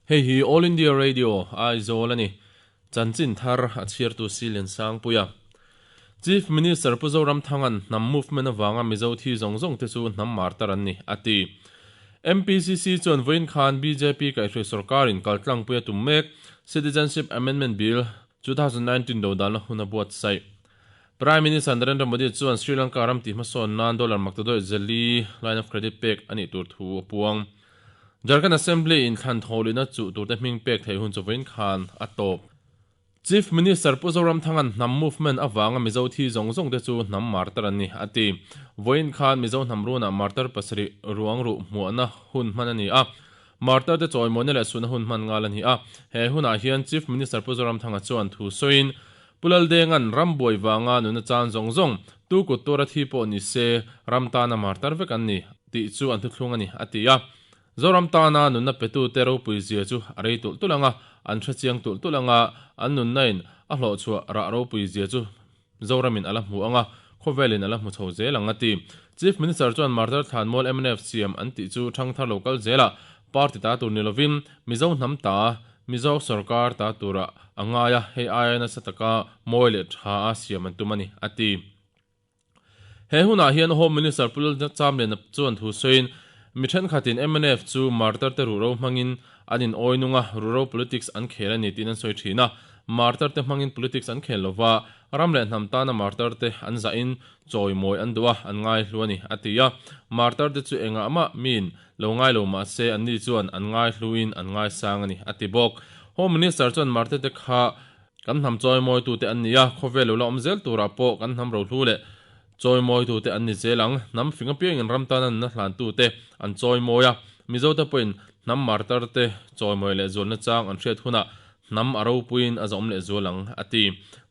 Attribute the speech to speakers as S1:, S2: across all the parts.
S1: Hei hi All India Radio, Aizawl a ni. Chanchin thar a chhiartu Silian Sangpuia. Chief Minister Pu Zoramthanga'n hnam movement avanga Mizo thi zawng zawng te chu hnam martar an ni, a ti. MPCC chuan vawiin khan bjp kaihhruai sorkarin kaltlangpui a tum mek Citizenship Amendment Bill, 2019 dodalna hun a buatsaih. Prime Minister Narendra Modi chuan Sri Lanka ram tihhmasawn nan dollar maktaduai zali line of credit pek a nih tur thu a puang. Jharkhand Assembly in thlan thawhlihna chuh turte hming pek theih hun chu vawiin khan a tawp. Chief Minister Pu Zoramthanga'n hnam movement avanga Mizo thi zawng zawng te chu hnam martar an ni, a ti. Vawiin khan Mizo hnam runah martar pasarih ruang ruh hmuahna hun hman a ni a. Martar te chawimawina leh suhna hun hman ngal a ni a. He hunah hian Chief Minister Pu Zoramthanga chuan thu sawiin, Pu Laldenga'n ram buai vanga nuna chan zawng zawng, tu kut tura thi pawh ni se, ram tana martar vek an ni, tih chu an thuthlung a ni, a ti a. Zoram tana nunna petute ropui zia chu a rei tulh tulh ang a, an hre chiang tulh tulh ang a, an nunnain a hlawhchhuah rah ropui zia chu Zoramin a la hmu ang a, khawvelin a la hmu chho zel ang, a ti. Chief Minister chuan Martar Thlanmual mnf siam an tih chu thangthar lo kal zelah party ta tur ni lovin Mizo hnam ta, Mizo sorkar ta turah a ngai a, hei aia nasa taka mawi leh tha a siam an tum a ni, a ti. He hunah hian Home Minister Pu Lalchamliana chuan thu sawiin, mi thenkhatin mnf chu martar te ruhro hmangin an in awi nung a, ruhro politics an khel a ni tiin an sawi thin a. Martar te hmangin politics an khel lova, ram leh hnam tana martar te an zahin chawimawi an duh a, an ngaihlu a ni, a ti a. Martar te chu engah mah miin lo ngai lo mah se anni chuan an ngaihluin an ngaisang a ni, a ti bawk. Home Minister chuan martar te kha Kan hnam chawimawitute an ni a, khawvel lo la awm zel turah pawh kan hnam rohlu leh chawimawitute an ni zel ang. Hnam fing apiangin ram tana nunna hlantute an chawimawi a, Mizote pawhin hnam martarte chawimawi leh zualna chang an hriat hunah hnam a ropuiin a zawm leh zual ang, a ti.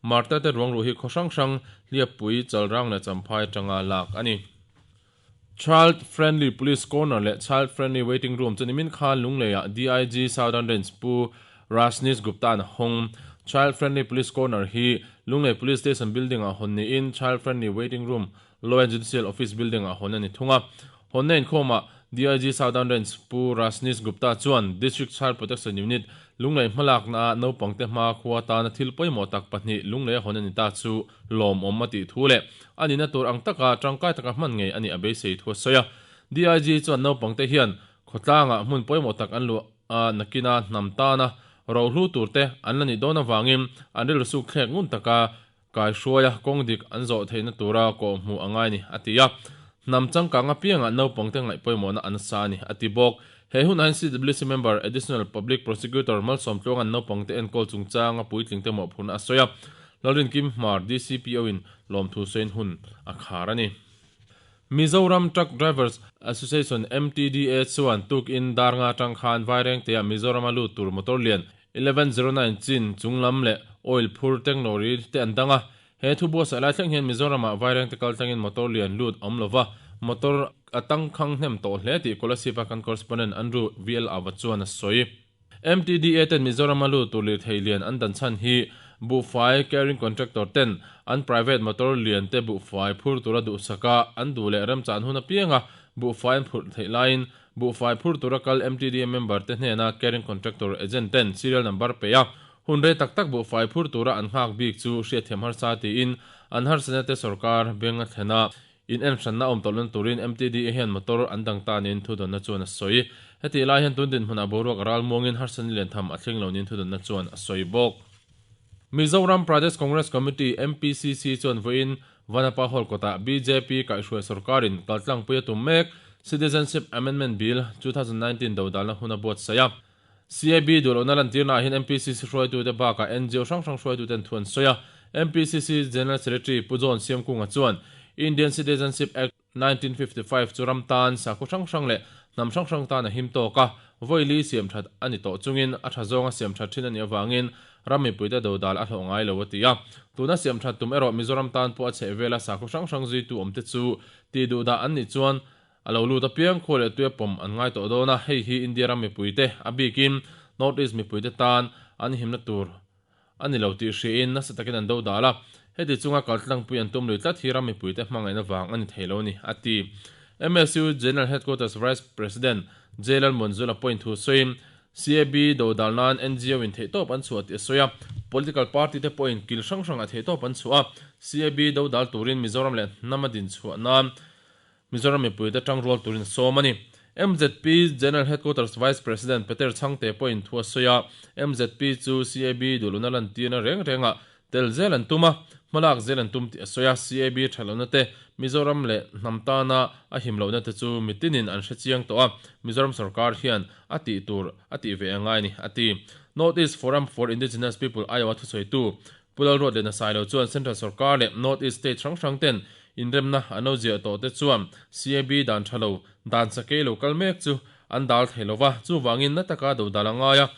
S1: Martarte ruangruh hi khaw hrang hrang, Hliappui, Chalrang leh Champhai atanga lak a ni. Child Friendly Police Corner leh Child Friendly Waiting Room chu nimin khan Lungleiah DIG Southern Range Pu Rajneesh Gupta-a'n a hawng. Child Friendly Police Corner hi Lunglei Police Station Building-ah hawn niin Child Friendly Waiting Room Law and Judicial Office Building-ah hawn a ni thung a. Hawnna inkhawmah DIG Southern Range Pu Rajneesh Gupta chuan District Child Protection Unit Lunglei hmalaknaah naupangte hma khua tana thil pawimawh tak pahnih Lunglei a hawn a ni ta chu lawmawm a tih thu leh a nihna tur ang taka tangkai taka hman ngei a nih a beisei thu a sawi a. DIG chuan naupangte hian khawtlangah hmun pawimawh tak an luah a, nakina hnam tana rohlu turte an la nih dawn avangin an rilru suk thlek ngun taka kaihruaia kawng dik an zawh theihna tura kawhhmuh a ngai a ni, a ti a. Hnam changkang apiangah naupangte ngaih pawimawhna an sa a ni, a ti bawk. He hunah hian CWC member, Additional Public Prosecutor Malsawmtluanga'n naupangte enkawl chungchanga puitlingte mawhphurhna a sawi a. Lalrinkim Hmar, DCPO in lawmthu sawiin hun a khar a ni. Mizoram Truck Drivers Association, MTDA, chuan tukin dar nga atang khan Vairengtea Mizorama lut tur motor lian 1109 chin chunglam leh oil phur tank lorry te an dang a. He thu buatsaih lai thleng hian Mizoramah Vairengte kal tlangin motor lian lut awm lova motor a tangkhang hnem tawh hle tih Kolasib-a kan correspondent Andrew VL Ava chuan a sawi. MTDA ten Mizorama lut tur lirthei lian an dan chhan hi buhfai carrying contractor ten an private motor lian te buhfai phur tura duhsaka an duh leh remchan hun apianga buhfai an phurh theih laiin buhfai phur tura kal MTDA member te hnena carrying contractor agent ten serial number pe a hun rei tak tak buhfai phur tura an nghak bik chu hriatthiam harsa tiin an harsatna te sorkar beng a thlen a. In en hranna awm tawh lun turin MTDA hian motor an dang ta niin thudawnna chuan a sawi. Hetih lai hian tun dinhmunah boruak a ral muangin harsatna lian tham a thleng lo niin thudawnna chuan a sawi bawk. Mizoram Pradesh Congress Committee, MPCC, chuan vawiin Vanapa Hall kawtah bjp kaihhruai sorkarin kaltlangpui a tum mek Citizenship Amendment Bill, 2019 dodalna hun a buatsaih a. CAB duhlohna lantirnaah hian MPCC hruaitute bakah ngo hrang hrang hruaituten thu an sawi a. MPCC General Secretary Pu John Siamkunga chuan Indian Citizenship Act, 1955 chu ram tan, sakhaw hrang hrang leh hnam hrang hrang tan a him tawk a, vawi li siam that a ni tawh chungin a tha zawnga siam that thin a nih avangin ram mipuite dodal a hlawh ngai lo a ti a. Tuna siam that tum erawh Mizoram tan pawh a chhehvela sakhaw hrang hrang zuitu awmte chu tih duhdah an nih chuan A lo lut apiang khua leh tuia pawm an ngai tawh dawn a, hei hi India ram mipuite, a bikin North East mipuite tan an himna tur a ni lo tih hriain nasa takin an do dal a, heti chunga kaltlangpui an tum lui tlat hi ram mipuite hmangaihna vang a ni thei lo a ni, a ti. MSU General Headquarters Vice President J. Lalmuanzula point thu sawiin, CAB dodal nan NGO in theihtawp an chhuah tih a sawi a, political party te pawhin kil hrang hrangah theihtawp an chhuah a, CAB dodal turin Mizoram leh hnama din chhuah nan Mizoram mipuite tangrual turin a sawm a ni. MZP General Headquarters Vice President Peter Chhangte pawhin thu a sawi a, MZP chu CAB duhluna lantirna reng rengah tel zel an tum a, hmalak zel an tum tih a sawi a, CAB thatlohna te, Mizoram leh hnam tana a him lohna te chu mitinin an hre chiang tawh a, Mizoram sorkar hian a tih tur a tih ve a ngai a ni, a ti. North East Forum for Indigenous People Iowa thusawitu Pu Lalruat leh Nasailo chuan Central sorkar leh North East state hrang hrang ten inremna an lo ziah tawh te chuan CAB dan tha lo, dan sakei lo kal mek chu an dal thei lo va, chuvangin na taka dodal a ngai a,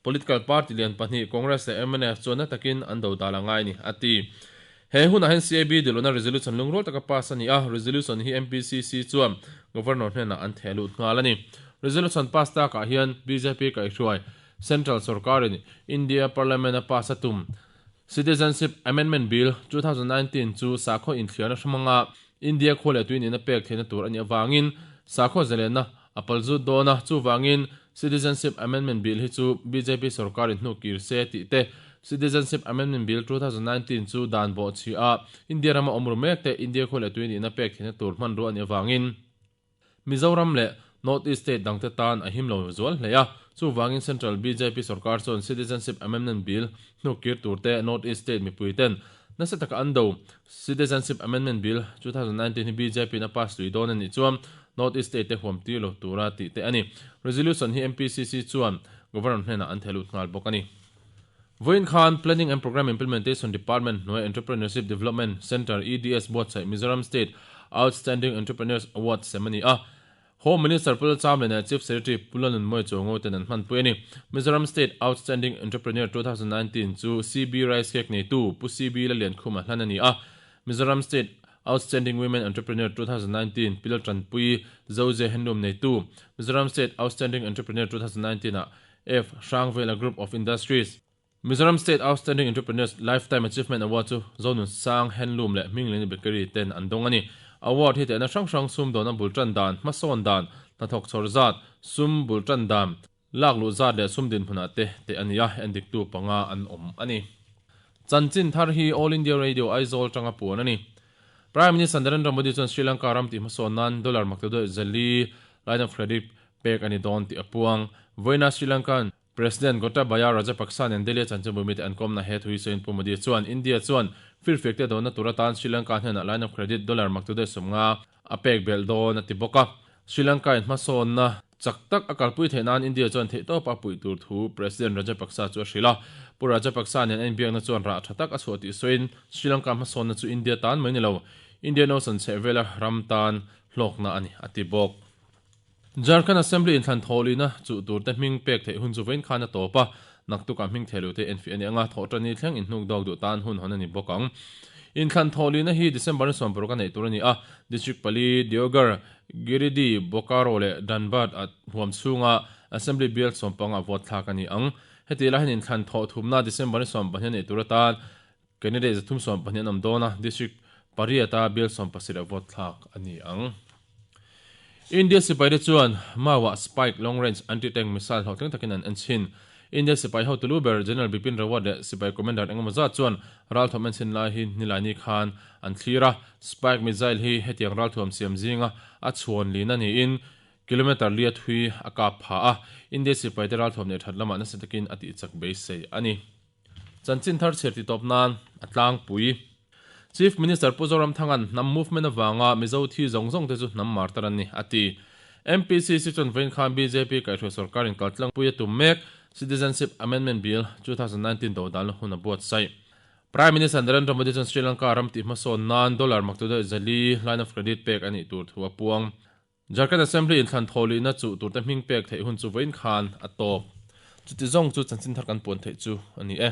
S1: Political party lian pahnih Congress leh mnf chuan na takin an dodal a ngai a ni, a ti. He hunah hian CAB dilawna resolution lungrual taka pass a ni a, resolution hi MPCC chuan Governor hnenah an theh lut nghal a ni. Resolution pass takah hian bjp kaihhruai Central sorkarin India Parliament a pass a tum Citizenship Amendment Bill, 2019 chu sakhaw inthliarna hramanga India khua leh tuinin a pek theihna tur a nih avangin sakhaw zalenna a pal zut dawn a, chuvangin Citizenship Amendment Bill hi chu bjp sorkarin hnu kir se tih te, Citizenship Amendment Bill, 2019 chu dan bawhchhi a India rama awm ru mek te India khua leh tuinin a pek theihna tur hmanrua a nih avangin Mizoram leh North East state dangte tan a him lo zual hle a, chuvangin Central bjp sorkar chuan Citizenship Amendment Bill hnuk kir turte North East state mipui ten nasa taka an do. Citizenship Amendment Bill, 2019 hi bjp in a pass lui dawn a nih chuan North East state te huam tir lo tura tih te a ni. Resolution hi MPCC chuan Governor hnenah an thehlut nghal bawk a ni. Vawiin khan Planning and Programme Implementation Department hnuai Entrepreneurship Development Centre, EDS, buatsaih Mizoram State Outstanding Entrepreneurs Award sem a ni a. Home Minister Pu Lalchamlian leh Chief Secretary Pu Lalnunmawia Chuango ten an hmanpui a ni. Mizoram State Outstanding Entrepreneur 2019 chu CB Rice Cake neitu Pu CB Laliankhuma hlan a ni a. Mizoram State Outstanding Women Entrepreneur 2019 Pi Laltanpui Zoze Handloom neitu Mizoram State Outstanding Entrepreneur 2019 ah F. Hrangvela Group of Industries, Mizoram State Outstanding Entrepreneurs Lifetime Achievement Award chu Zonun Sang Handloom leh Hmingleni Bakery ten an dawng a ni. Award hi tehna hrang hrang sumdawn a bul tan dan, hmasawn dan, hnathawk chhawr zat, sum bul tan dan, lak luh zat leh sum dinhmunah te teh a ni a, endiktu panga an awm a ni. Chanchin thar hi All India Radio Aizawl tanga puan a ni. Prime Minister Narendra Modi chuan Sri Lanka ram tihhmasawn nan dollar maktaduai zali line of credit pek a ni dawn tih a puang. Vawiina Sri Lankan President Gotabaya Rajapaksa nen Delhi-a chanchinbu mite an kawmna he thu hi sawiin Pu Modi chuan India chuan firfiakte dawnna tur atan Sri Lanka hnenah line of credit dollar 150 a pek belh dawn a ti bawk a. Sri Lanka-in hmasawnna chak tak a kalpui theih nan India chuan theihtawpa a puih tur thu President Rajapaksa chu a hrilh a. Pu Rajapaksa nen a inbiakna chuan rah tha tak a chhuah tih sawiin Sri Lanka hmasawnna chu India tan mai ni lo, Indian Ocean chhehvela ram tan hlawkna a ni a ti bawk. Jharkhand Assembly inthlan thawhlihna chuh turte hming pek theih hun chu vawiin khan a tawp a, naktukah hming thei lote enfiah a ni ang a, thawhṭan ni thleng inhnuk dawk duh tan hun hawn a ni bawk ang. Inthlan thawhlihna hi December ni 16 a neih tur a ni a, District pali, Deoghar, Giridih, Bokaro leh Dhanbad ah huam chhunga Assembly bial sawmpanga vote thlak a ni ang. Heti lai hian inthlan thawh thumna December ni 12 a neih tur atan Candidate 312 an awm dawn a, District pariata bial 17 ah vote thlak a ni ang. India sipaite chuan Mauah Spike Long Range Anti-Tank Missile hlawhtling takin an en chhin. India sipai hotu lu ber General Bipin Rawat leh sipai commander engemaw zat chuan ralthuam en chhin lai hi Nilaini khan an thlir a. Spike missile hi hetiang ralthuam siam zinga a chhuan lin a niin kilometre lia thui a kap pha a. India sipaite ralthuam neih that lamah nasa takin a tihchak beisei a ni. Chanchin thar chhiar ti tawp nan a tlangpui. Chief Minister Pu Zoramthanga'n hnam movement avanga Mizo thi zawng zawng te chu hnam martar an ni, a ti. MPCC chuan vawiin khan bjp kaihhruai sorkarin kaltlangpui a tum mek Citizenship Amendment Bill, 2019 dodalna hun a buatsaih. Prime Minister Narendra Modi chuan Sri Lanka ram tih hmasawn nan dollar maktudaih zali line of credit pek a nih tur thu a puang. Jharkhand Assembly inthlan thawhlihna chuh turte hming pek theih hun chu vawiin khan a tawp. Chuti zawng chu chanchin thar kan puan theih chu a ni e.